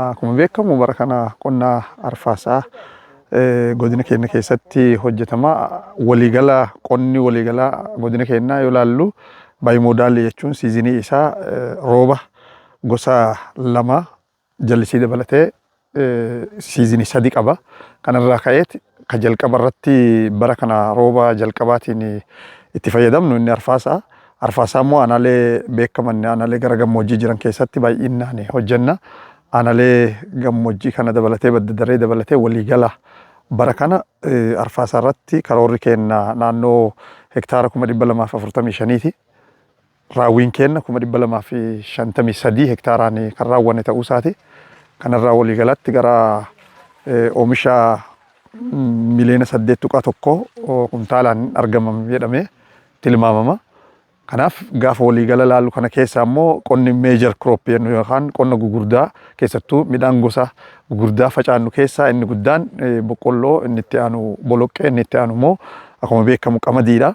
Akkuma beekamu bara kana qonna arfaasaa godina keenya keessatti hojjetama. Waliigala qonni waliigalaa godina keenyaa yoo ilaallu bimodal jechuun season isaa rooba gosa lama jallisii dabalatee season sadi qaba. Kanarraa ka'eet ka jalqaba irratti bara kana rooba jalqabaatiin itti fayyadamnu inni arfaasaa. Arfaasaa immoo aanaalee beekaman, aanaalee gara gammoojjii jiran keessatti baay'inaan hojjenna. Aanaalee gammoojjii kana dabalatee, badda daree dabalatee, waliigala bara kana arfaasaa irratti karoorri keenya naannoo hektaara 245,000ti. Raawwiin keenya 253,000 hektaaraan kan raawwanne ta'uu isaati. Kanarraa waliigalatti gara oomisha miliyoona 8.1 kuntaalaan argama jedhamee tilmaamama. Kanaaf gaafa waliigala laallu kana keessa immoo qonni major crop jennu yookaan qonna gugurdaa, keessattuu midhaan gosa gugurdaa facaannu keessaa inni guddaan boqqolloo, inni itti aanu boloqqee, inni itti aanu immoo akkuma beekamu qamadiidha.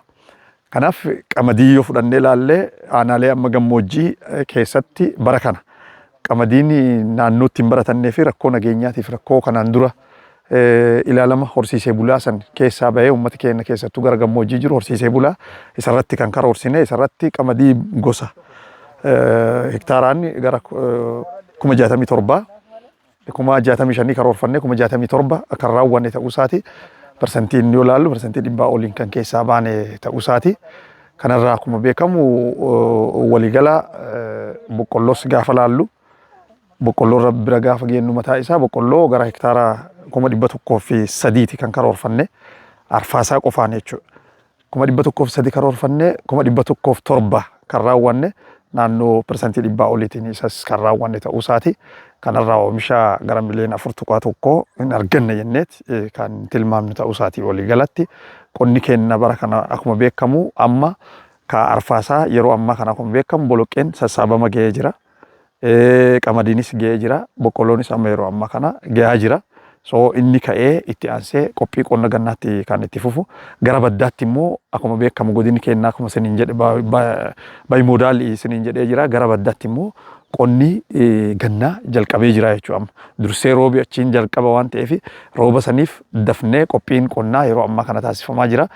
Kanaaf qamadii yoo fudhannee ilaallee, aanaalee amma gammoojjii keessatti bara kana qamadiin naannootti hin baratannee fi rakkoo nageenyaatiif rakkoo kanaan dura ilaalama horsiisee bulaa san keessaa bahee uummati keenya keessattuu gara gammoojjii jiru horsiisee bulaa isarratti kan karoorsine, isarratti qamadii gosa hektaaraan gara 67,000, 65,000 karoorfannee 67,000 kan raawwanne ta'uu isaati. Parsantiin yoo ilaallu 100% oliin kan keessaa baane ta'uu isaati. Kanarraa akkuma beekamu waliigala boqqolloos gaafa laallu, boqqolloo irra bira gaafa geennu mataa isaa boqqolloo gara hektaara 103,000ti kan karoorfanne arfaasaa qofaan jechuudha. 103,000 karoorfanne, 107,000 kan raawwanne, naannoo 100% oliitiin isas kan raawwanne ta'uu isaati. Kanarraa oomisha gara miliyoona 4.1 hin arganne jenneet kan tilmaamnu ta'uu isaati waliigalatti. Qonni keenya bara kana akkuma beekamu amma ka arfaasaa yeroo ammaa kana akkuma beekamu boloqqeen sassaabama ga'ee jira. Qamadiinis ga'ee jira. Boqqolloonis amma yeroo ammaa kana ga'aa jira. So inni ka'ee itti aansee qophii qonna gannaatti kan itti fufu. Gara baddaatti immoo akkuma beekamu godinni keenya akkuma isiniin jedhe bimodal isiniin jedhee jira. Gara baddaatti immoo qonni gannaa jalqabee jira jechuudha amma. Dursee roobi achiin jalqaba waan ta'eef rooba saniif dafnee qophiin qonnaa yeroo ammaa kana taasifamaa jira.